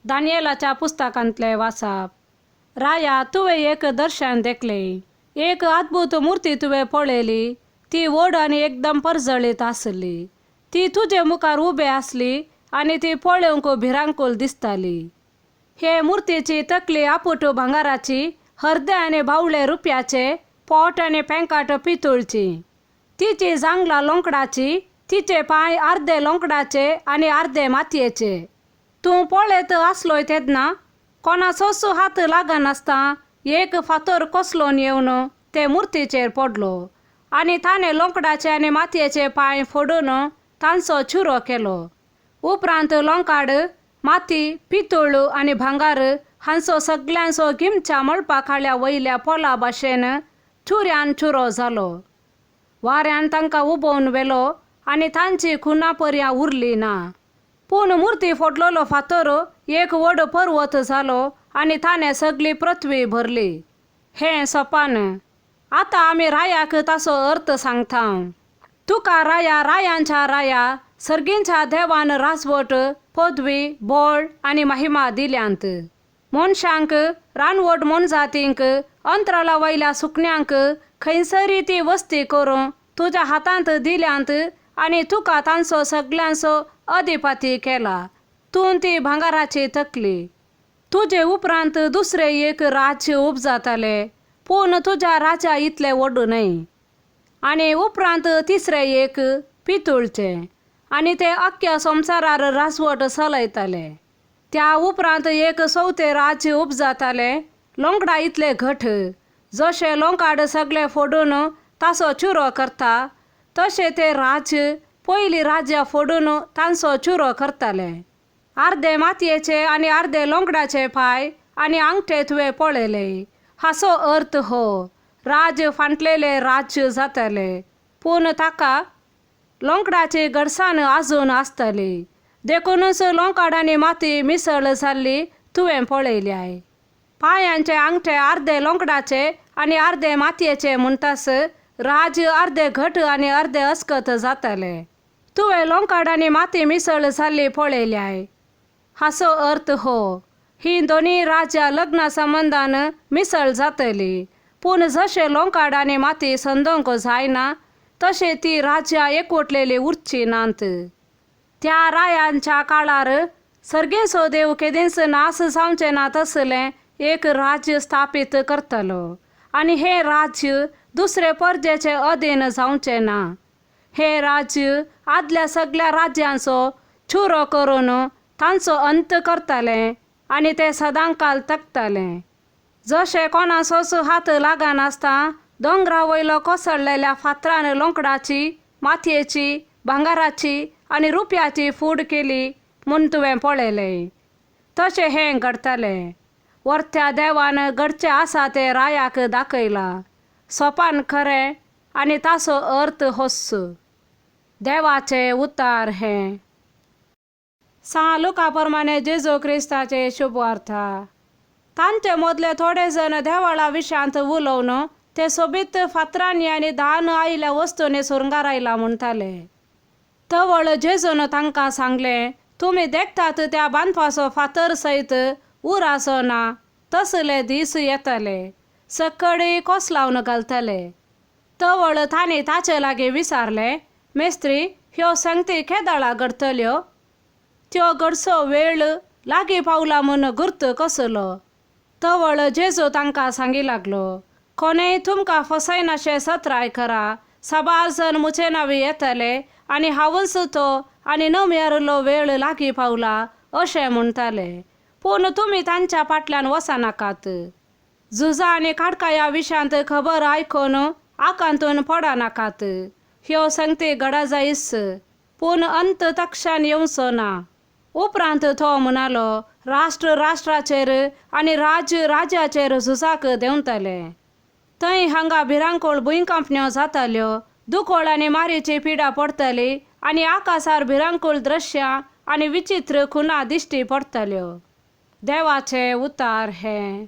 दानियेलाच्या पुस्तकांतलें वाचप. राया, तुवें एक दर्शन देखलें, एक अद्भुत मुर्ती तुवें पळयली. ती व्हड आनी एकदम परजळीत आसली. ती तुजे मुखार उबे आसली आनी ती पळोवंक भिरांकूळ दिसताली. हे मुर्तीची तकली आपुट भांगाराची, हरदे आनी बावळे रुपयाचे, पोट आनी पेंकाट पितूळची. तिची जांगलां लोंकडाची, तिचे पांय अर्दे लोंकडाचे आनी अर्दे मातयेचे. तूं पळयत आसलोय तेन्ना कोणाचोच हात लागनासतना एक फातर कोसळून येवन ते मुर्तीचेर पडलो आनी ताणें लोंकडाचे आनी मातयेचे पांय फोडून तांचो चुरो केलो. उपरांत लोंकाड, माती, पितूळ आनी भांगार हांचो सगल्यांचो गिमच्या मळपा खाल्या वयल्या पोला भाशेन चुऱ्यान चुरो जालो. वाऱ्यान तांकां उबोवन व्हेलो आनी तांची खुना पर्यां उरली ना. पूण मुर्ती फोडलेलो फातर एक व्हड पर्वत जालो आनी ताणें सगली पृथ्वी भरली. हें सोपान. आतां आमी रायाक ताचो अर्थ सांगता. तुका राया, रायांच्या राया, सर्गींच्या देवान राजवट, पदवी, बळ आनी महिमा दिल्यांत. मनशांक, रानवट मोनजातींक, अंतराळा वयल्या सुकण्यांक खंयसरी ती वस्ती करूं तुज्या हातांत दिल्यांत आनी तुका तांचो सगल्यांचो अधिपती केला. तूं ती भांगाराची तकली. तुजे उपरांत दुसरें एक राज्य उपजातालें, पूण तुज्या राज्या इतलें व्हड न्हय. आनी उपरांत तिसरें एक पितूळचें आनी ते अख्ख्या संवसारार राजवट चलयताले. त्या उपरांत एक चवथें राज्य उपजातालें, लोंगडा इतलें घट. जशें लोंकाड सगळें फोडून ताचो चुरो करता तशें तें राज्य पयलीं राज्यां फोडून तांचो चुरो करताले. अर्दे मातयेचे आनी अर्दे लोंगडाचे पांय आनी आंगठे तुवें पळयले. हाचो अर्थ हो, राज्य फांटलेलें राज्य जातलें, पूण ताका लोंकडाची घडसाण आजून आसतली. देखुनूच लोंकाड आनी माती मिसळ जाल्ली तुवें पळयल्याय. पांयांचे आंगठे अर्दे लोंकडाचे आनी अर्दे मातयेचे म्हणटास राज्य अर्दे घट आनी अर्दे अस्कत जातलें. तुवें लोंकाड आनी माती मिसळ जाल्ली पळयल्याय. हाचो अर्थ हो, ही दोनूय राज्यां लग्ना संबंदान मिसळ जातली, पूण जशें लोंकाड आनी माती संदोवंक जायना तशें ती राज्यां एकवटलेली उरची नात. त्या रायांच्या काळार सर्गेचो देव केदींच नाश जावचें ना तसलें एक राज्य स्थापीत करतलो आनी हें राज्य दुसरे परजेचे अधीन जावचें ना. हें राज्य आदल्या सगल्या राज्यांचो चुरो करून तांचो अंत करतलें आनी तें सदांकाल तगतलें. जशें कोणाचोच हात लागनासतना दोंगरा वयलो कोसळलेल्या फातरान लोंकडाची, मातयेची, भांगाराची आनी रुपयाची फूड केली म्हूण तुवें पळयलें तशें हें घडटलें. वरत्या देवान घडचें आसा तें रायाक दाखयलां. सोपान खरें आनी ताचो अर्थ होच. देवाचें उतार हें. सां लुका प्रमाणे जेजू क्रिस्ताचे शुभवार्ता. तांचे मदले थोडे जण देवाळा विशयांत उलोवन ते सोबीत फातरांनी आनी दान आयिल्ल्या वस्तूंनी सुरंगारायला म्हणटाले. तवळ जेजून तांकां सांगलें, तुमी देखतात त्या बांदपाचो फातर सयत उराचो ना तसले दीस येतले, सकळी कोसलावन घालतले. तवळ तांणी ताचे लागीं विचारलें, मेस्त्री, ह्यो संगती केदळा घडटल्यो? त्यो घडचो वेळ लागीं पावला म्हूण गुर्त कसलो? तवळ जेजू तांकां सांगी लागलो, कोणेय तुमकां फसयनाशें सत्राय करा. साबार जण म्हजे नांवी येतले आनी हांवूच तो आनी नमयारिल्लो वेळ लागीं पावला अशें म्हणटाले. पूण तुमी तांच्या फाटल्यान वचनाकात. झुजां आनी काडकाया विशयांत खबर आयकून आकांतून पडनाकात. ह्यो संगती घडा जायच, पूण अंत तक्षण येवचो ना. उपरांत तो म्हणालो, राष्ट्र राष्ट्राचेर आनी राज्य राज्याचेर झुजाक देंवतले. थंय हांगा भिरांकूळ भुंयकांपण्यो जाताल्यो, दुकोळ आनी मारीची पिडा पडटली आनी आकाशार भिरांकूळ दृश्यां आनी विचित्र खुणा दिश्टी पडटल्यो. देवाचें उतार हें.